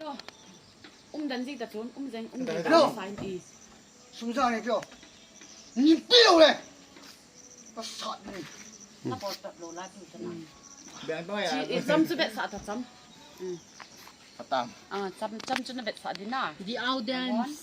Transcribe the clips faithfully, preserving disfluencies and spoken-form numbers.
Um dan jing ta chun, um jeng, um jeng ta sign i. Sum jang ni pio. Ni pio le. Ka sat ni. Na bol tap lo la tu ta na. Beng to ya. Chi, i cham chu bet sa ta cham. Mm. Atam. Ah, cham, cham chu na bet sa di na. The audience.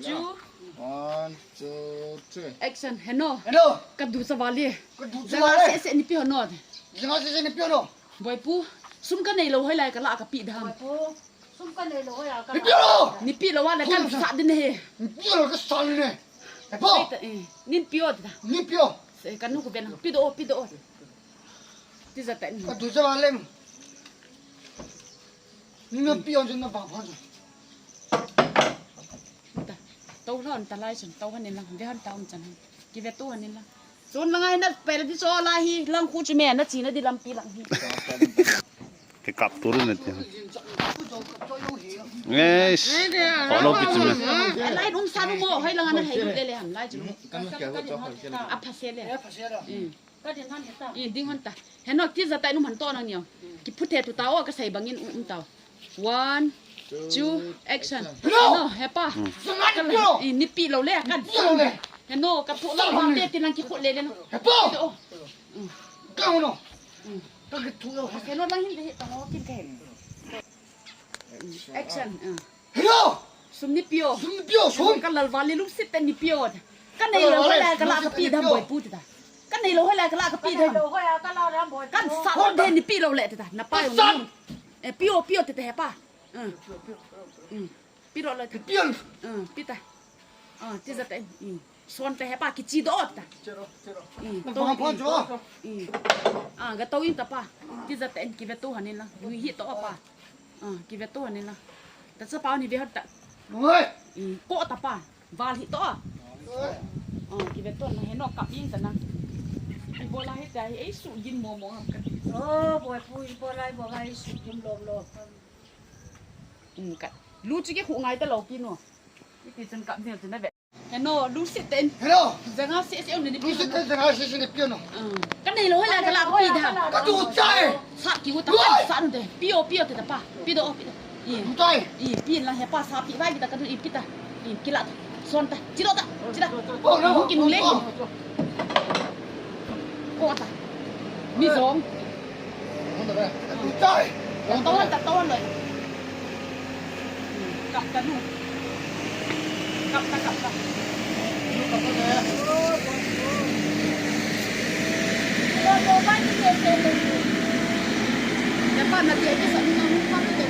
Two. One, two, three. Action. Heno. Heno. Ka du cha vale. Ka du cha vale. Janga se se ni pio no. Janga se se ni pio no. Boipu. Sum ka nei lo hoi lai ka la ka pi dam. Boipu. Sum ka nei lo hoi a ka la. Ni pio lo. Ni pi lo wa le ka sa din he. Ni pio lo ka sa din he. He po. Nin pio da. Ni pio. Se ka nu ku ben. Pi do, pi do. Ti ja ta ni. Ka du cha vale. Ni na pi on na vang pha. Ta. To lhon ta lai chun, to han in lang, ve han ta um chan han. Ki ve tu han in lang. Chun lang ai na pel di cho la hi, lang khu chu me na chi na di lampi lang hi. Ke kap tu ru na ti. Yes. Follow pi chu me. Lai um sa nu mo, hai lang na hai le le ham lai chu. A pha se le. Mm. Ka ding han ta. I ding han ta. Heno, ti ja ta in um han to nang nio. Ki phut he tu ta o, ka sai bangin um, um ta. One, two, action. Heno, he pa. Ka la, i ni pi lo le, ka. Heno, ka thu lo, te ti lang ki khu le le no. He pa. O. Ka no. Ka ki thu lo. Heno lang hin de he ta mo kin ke. Action. Hello! Sum ni pio. Sum ni pio, sum. Ka lal vale lungsit te ni pio. Ka nei lo hoi lai ka la ka pi dam boipu ti ta. Ka nei lo hoi lai ka la ka pi dam. Ka sa lo de ni pi lo le ti ta. Na pa yo. Eh, pio, pio ti te he pa. Mm. Mm. Pi lo le. Pio. Mm, pi ta. Ah, ti ja ta. Mm. Son te he pa ki chi do ta. Chero, chero. Mm, to. Mm. Ah, ga to in ta pa. Ti ja ta en ki ve to han in la. Lui hi to pa. Ah, ki ve to han in la. Ta cha pa ni ve hat ta. Oi. Mm, ko ta pa. Val hi to. Oi. Ah, ki ve to na he no kap in ta na. Ibola hi ta hi ei su gin mo mo ham ka. Oh, boipu ibola ibola ei su gin lo lo. Mm, ka. Lu chi ki khu ngai ta lo ki no. Iti chun kap ni chun na ve. Heno, lungsit ten. Heno. Janga se se ni pio. Lungsit ten janga se se ni pio no. Ah. Ka nei lo hoi lai ka la ka pi da. Ka du chai. Sa ki u ta. Woi. Sa nu de. Pio, pio te ta pa. Pi do, pi do. I. Du chai. I, pi la he pa sa pi vai pi ta ka du i pi ta. I, ki la. Son ta. Chi do ta. Chi da. Oh, no. Ki nu le. Oh. Ko ta. Mi jong. Hon ta be. Tao hon ta, tao hon loi. Kap ta nu. Kap ta, kap ta. Nu kap ta ne. Lo, lo, ba ni ke se lo. Ya pa na ke ke sa nu na nu pa ke.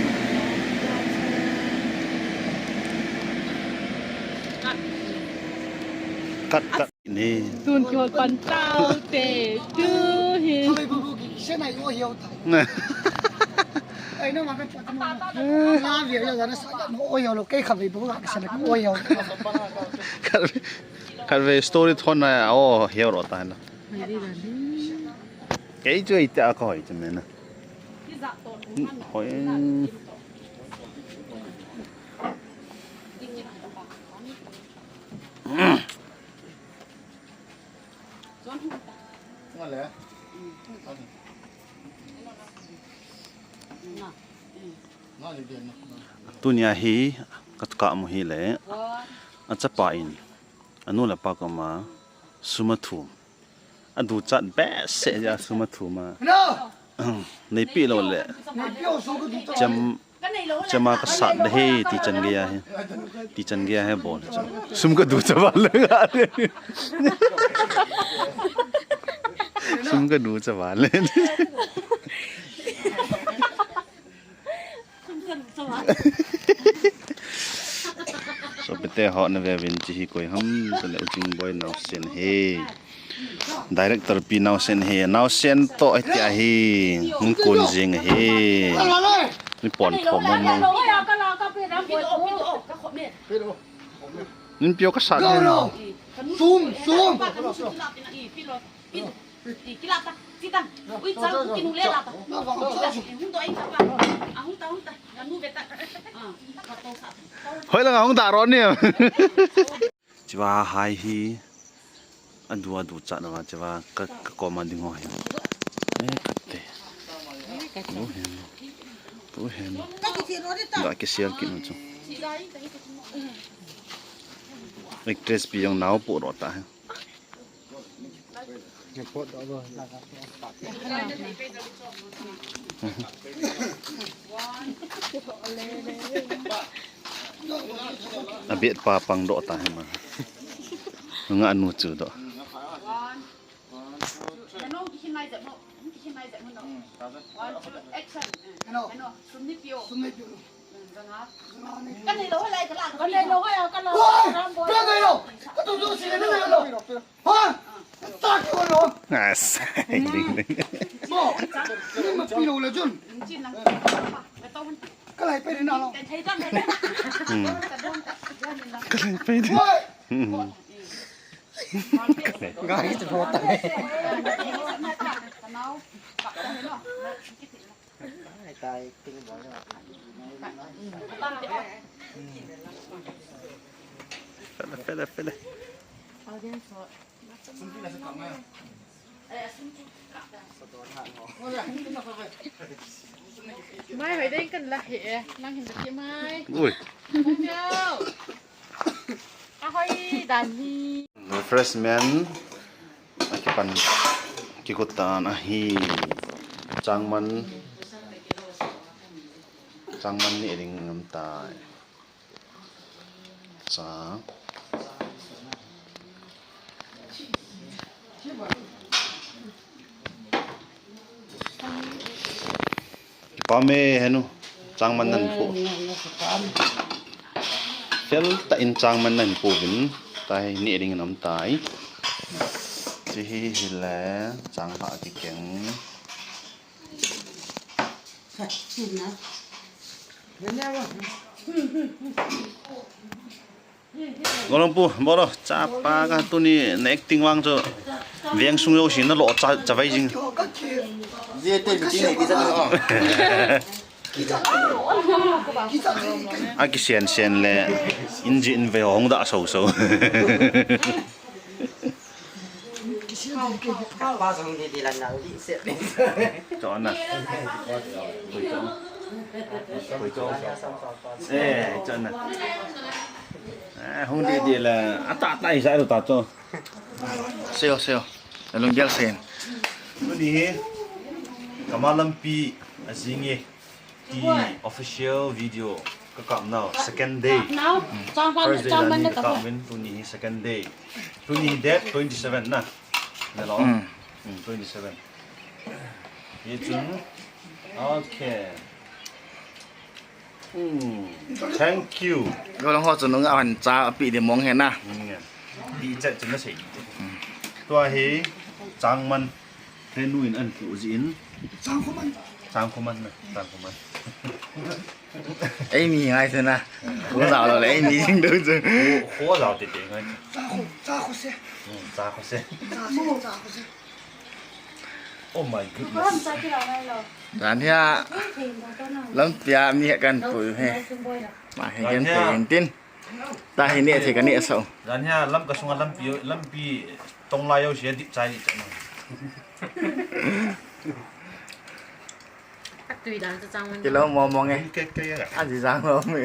Cut, cut. Ni. Tun kihol pan tau te, tu hi. Khavei bubu ki kisen ai o hiau ta. Ai no ma ka chua ta no. La vi ya na sa no o hiau lo, kei khavei bubu ka kisen ai o hiau. Khavei, khavei story thon na o hiau lo ta na. Kei chu ite a ka hoi chu me na. Hoi. Tunia hi ka, ka mu hi le. A chapa in. Anu le pa koma sum athum. Aduchat behseh jeh a sum athum a. Nei pi lou le. Chem, chem a kasat de hi ti chan gei a hi. Ti chan gei a hi bol. Sum kaducha val le. Sum kaducha val le. Sopite ho na ve uvin, chi hi koi ham, tale u Chingboi naosen hi. Director pi naosen hi, naosen to hi tia hi, hung kun jing hi. Ni pon pho mo mo. Nin pio kasat hi. Sum, sum. Hoi lang a hung da ron ni. Chiva hai hi. Adu, aduchat na va chiva ka, ka koma ding ho hi. Eh, kate. Lu hi. Pu hen. Ga kisel kit nu chu. Actress pi jong nao pu ro ta hen. Abet pa pang doh ta hen ma. Nga nu chu doh. Yes. Ding, ding. Kalai pai ding. Gari tu rota. Pele, pele, pele. Mai hoi ding kan la he, nang hin ti mai. Ui. Ahoi dan hi. Refreshment. Akipan kikut tan ahi. Changman. Changman ni ding ngam tai. Chang. Kipah e henu, changman nan po. Fel tah in changman nan po vin, tahi ni ding nam tai. Chihi hile, chang ha kikeng. Golong pu, bolo, chapa ka tuni na acting vang chu. Veng sung yo sin na lo cha, cha vai jing. Jete meeting nei kisa no. Akisen sen le, inji in ve hong da so so. Pa jong di di lan nang di se. Chon na. Eh, chon na. Eh, hung di di la. Ata ta isa ta cho. Seo, seo. Alung gel sen. Tuni hi. Kamalampi azingi. Ti official video ka kap nau, second day. First day dan hi ka kap in, tuni hi second day. Tuni hi date twenty seven na. Na lo. Mm. Mm, twenty seven. Ye chun. Okay. Hmm. Thank you. Golong ho chun nung awan cha api di mong he na. Hmm, yeah. Di chat chun na sei. Hmm. Tua hi changman. Henu in an pu ji in. Changkhoman. Changkhoman na, changkhoman. Ei mi ngai se na. Ko sa lo le, ei mi jing do chu. Ko, ko sa te te ngai. Chakho, chakho se. Hmm, chakho se. Chakho, chakho se. Oh my goodness. Dan hia lampia mi kan pu he. Ma he kan pu tin. Tahi ne thei ka ne sao. Jan hia lam ka sunga lampi, lampi tong lai yo sia dip chai ni chana. Atui dan chu changman. Kilo mo mo nge. Ke, ke, ya. Aji jang lo me.